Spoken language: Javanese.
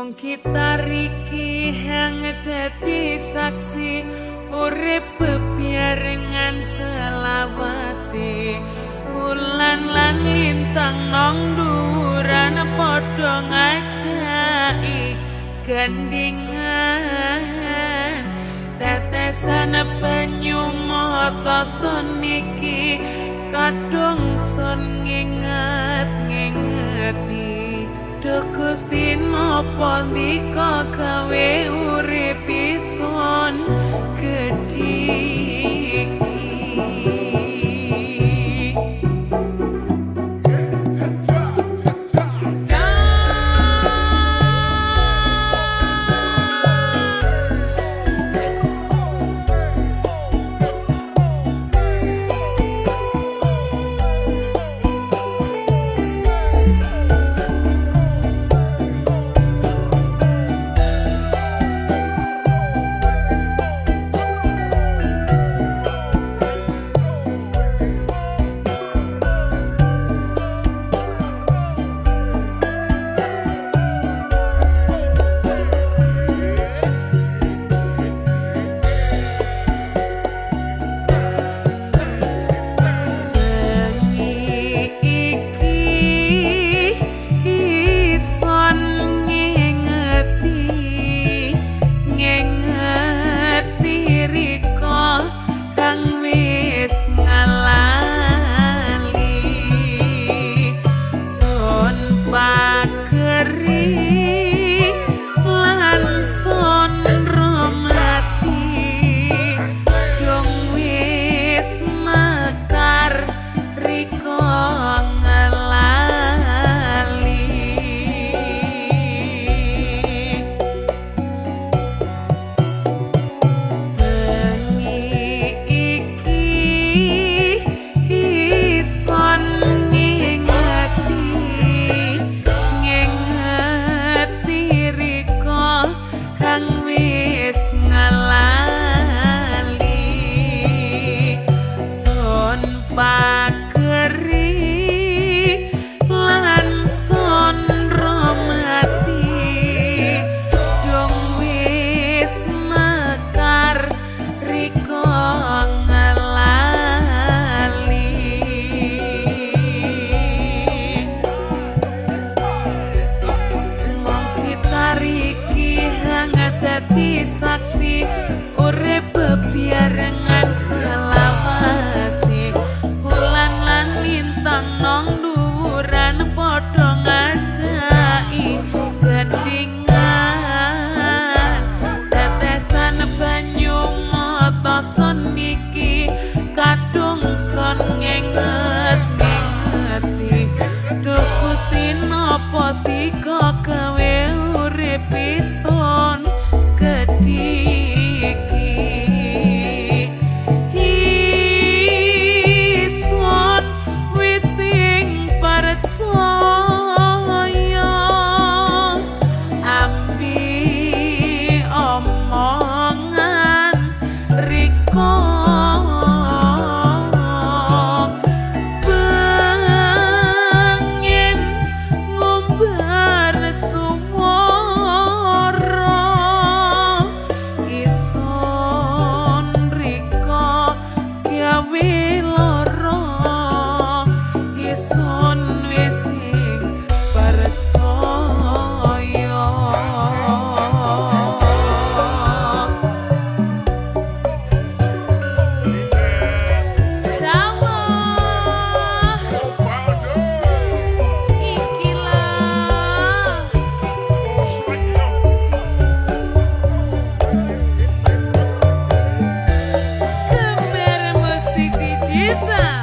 Mung kita riki hang dadi saksi urip bebarengan selawase. Wulan lan lintang nong dhuwuran padha ngajaki gandingan. Tetesan banyu mata sun iki kadung sun nginget-ngingeti. Duh Gusti napa ndika gawe urip isun gedhi iki. Saksi urip bebarengan selawase. Wulan lan lintang nong dhuwuran padha ngajaki gandingan. Tetesan banyu mata sun iki kadung sun nginget-ngingeti. Duh Gusti napa dika gawe urip isun gedhi iki. Isun wis sing percaya ambi omongan rika pengen ngumbar suwara. Isun rika gawe lara, isun wis sing percaya. Dawah ikilah Geber musik digital.